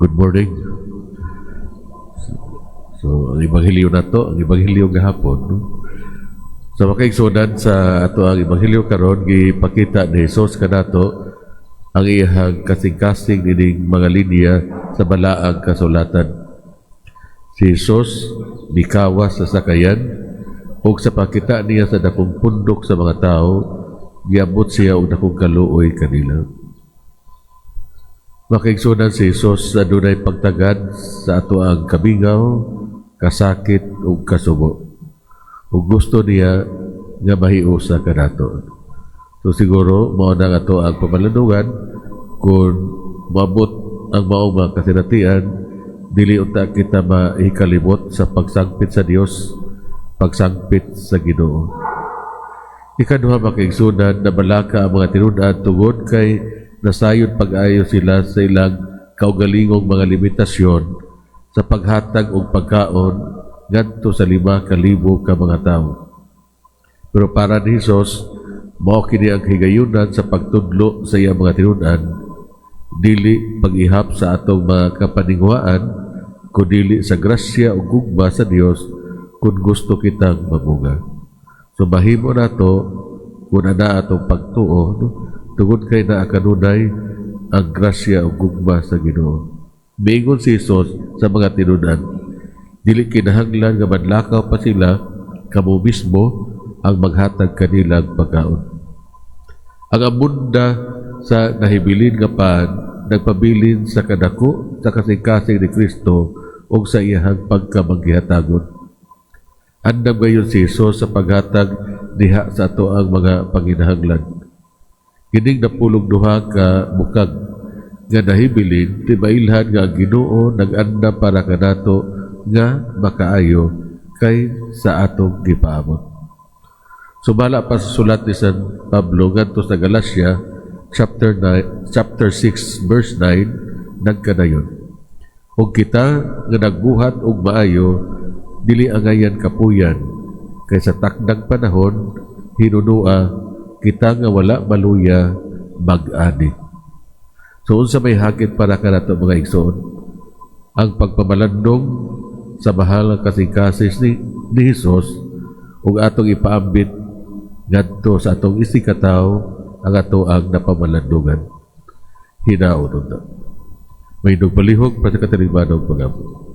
Good morning. So, ang ebanghelyo nato, ang ebanghelyo gahapon, no? Sa mga kaigsuonan, sa ato ang ebanghelyo karon, gipakita ni Jesus kanato ang iyang kasing-kasing nining mga linya sa balaang kasulatan. Si Jesus mikawas sa sakayan ug sa pakita niya sa dakong pundok sa mga tao, giabot siya og dakong kaluoy kanila. Mga kaigsuonan, si Jesus adunay pagtagad sa ato ang kamingaw, kasakit ug kasubo. Ug gusto niya nga mahiusa kanato. So siguro mao na ato ang pamalandungan kung maabot ang maong mga kasinatian, dili unta kita mahikalimot sa pagsangpit sa Dios, pagsangpit sa Ginoo. Ikaduha, mga kaigsuonan, nabalaka ang mga tinud-an tungod kay nasayod pag-ayo sila sa ilang kaugalingong mga limitasyon sa paghatag og pagkaon ngadto sa 5,000 ka mga tawo. Pero para ni Jesus, mao kini ang higayunan sa pagtudlo sa iyang mga tinud-an, dili pag-ihap sa atong mga kapaninguhaan, kundili sa grasya ug gugma sa Dios kung gusto kitang mamunga. So mahimo nato kung ana atong pagtuo, no? Tungod kay naa kanunay ang grasya ug gugma sa Ginoo. Miingon si Jesus sa mga tinud-an, dili kinahanglan nga manlakaw pa sila, kamo mismo ang maghatag kanilang pagkaon. Ang amunda sa nahibilin nga pan nagpabilin sa kadako sa kasing-kasing ni Kristo ug sa iyahang pagkamanggihatagon. Andam gayon si Jesus sa paghatag diha sa ato ang mga panginahanglan. Kining napulog duha ka bukag nga nahibilin, timailhan nga ang Ginoo nag-andam para kanato nga makaayo kay sa atong gipaamot. Sumala pa sa sulat ni San Pablo ngadto sa Galacia, chapter 9, chapter 6 verse 9, nagkanayon: "Ug kita nga nagbuhat og maayo, dili angayan kapuyan, kay sa takdang panahon hinunua kita nga wala maluya mag-ani." So unsa may hagit para kanato, mga igsoon? Ang pagpamalandong sa mahal nga kasing-kasing ni Jesus ug atong ipaambit ngadto sa atong isigkatawo ang ato ang napamalandungan. Hinaot unta. Mahindog palihog para sa katilingbanong pag-ampo.